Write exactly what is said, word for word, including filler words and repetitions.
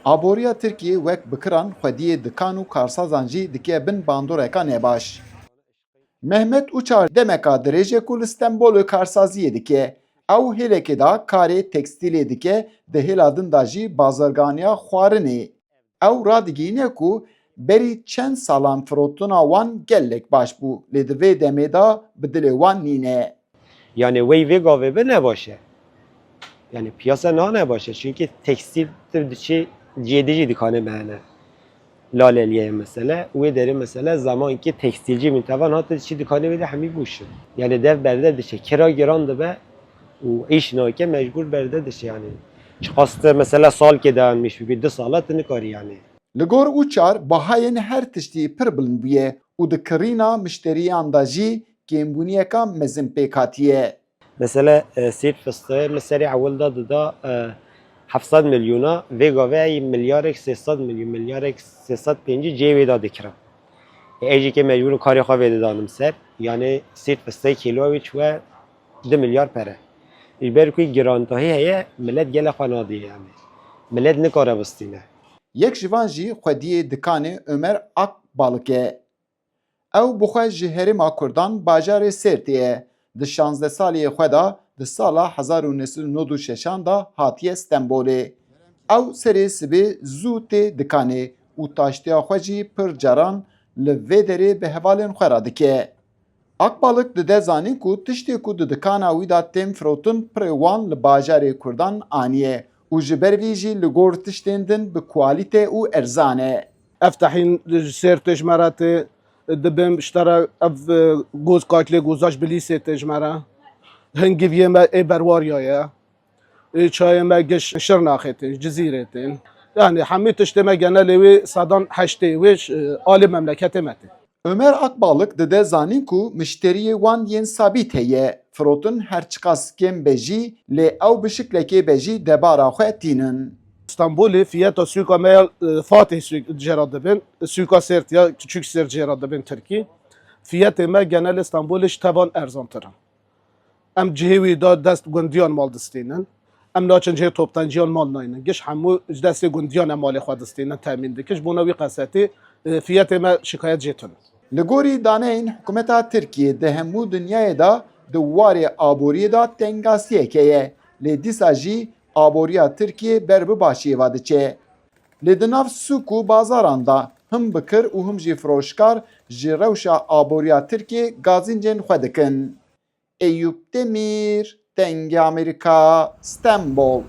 Aboriya Tirkiyê wek bikiran xwediyê dikan û karsazan jî dike bin bandoreka nebaş. Mehmet Uçar demeka dirêj e ku li Stenbolê karsaziyê dike. Ew hêlekê de karê tekstîlê dike, di hêla din de jî bazarganiya xwarinê. Ew radigihîne ku berî çend salan firotina wan gelek baş bû, lê di vê demê de bi dilê wan nîne. Yani wey vê gavê bi nebaş e. Yani piyasa niha nebaş e. Çünkü tekstil tu diçî cihê dijî dikane mehene. Laleliye mesele. Wê derê mesele zaman ki tekstilci minteva niha tu diçî dikane wê de hemî bûşin. Yani dev berde diçe. Kira giran dibe û îş nake mecbur berde diçe yani. Çiqas te mesela salkê dayanmış bibî, du sala tu nikarî yani. Li gor Uçar bahayên her tiştî pir bilind bûye û di kirîna mişteriyan de jî kêmbûniyeka mezin pêk hatiye. Mesele e, sêr fistihê min serê ewil de dida e, heft sed milyona, vê gavê ey milyarek sê sed milyon, milyarek sê sed pêncî cihê wê de dikirim. E, ey jî ke mecbûr im karê xwe vê didanim ser, yani sêr fistihê kîloya wê çûye du milyar pere. Ji ber ku girantahî heye, milet gele xwe nadiye yani. Milet nikare bistîne. Yek ji van jî xwediyê dikanê Ömer Akbalık e. Ew bi xwe ji herêma Kurdan bajarê Sêrtê ye. Di şazdeh saliyê xwe de di sala hezar û neh sed û nod û şeşan de hatiye Stenbolê. Ew serê sibê zû tê dikanê û taştiya xwe jî pir caran li vê derê bi hevalên xwe re dike. Akbalık dide zanîn ku tiştê ku di dikana wî de tên firotin pirê wan li bajarê Kurdan aniye û ji ber vî jî li gor tiştên din bi kualîte û erzan e. Ev tehîn ji Sêrtê ji me re tê, dibêm ji te re ev e, goz kaklê goza ji Bilîsê tê ji me re. Hin giviyê me ê Berwarya ye. Ê çayê me giş Şirnaxê tên, Cizîrê tên. Yani hemî tiştê me genelê wê sedan heştê wê ji alê memleketê me tên. Ömer Akbalık dide zanîn ku mişteriyê wan yên sabît heye. Firotin her çiqas kêm be jî, lê ew bi şiklekê be jî debara xwe tînin. Stenbolê fiyeta sûka me ya e, Fatih sûk jê re dibin. Sûka Sêrt ya Küçük Sêrt jê re dibin Tirkî. Fiyetê me genelê Stenbolê ji tevan erzantir in. Em cihê wî de dest gundiyan mal distînin. Em naçin cihê toptanciyan mal naynin. Giş hemû ji destê gundiyan em malê xwe distînin, temîn dikin. Ji bona wî qesetî e, fiyetê me şikayet jê tune. Li gorî daneyên hikûmeta Tirkiyê di hemû dinyayê de di warê aboriyê de tengasiyeke ye. Lê dîsa jî aboriya Tirkiyê ber bi başiyê ve diçe. Lê di nav sûk û bazaran de him bikir û him jî firoşkar ji rewşa aboriya Tirkiyê gazîncên xwe dikin. Eyûp Demîr, Dengê Amerîka, Stenbol.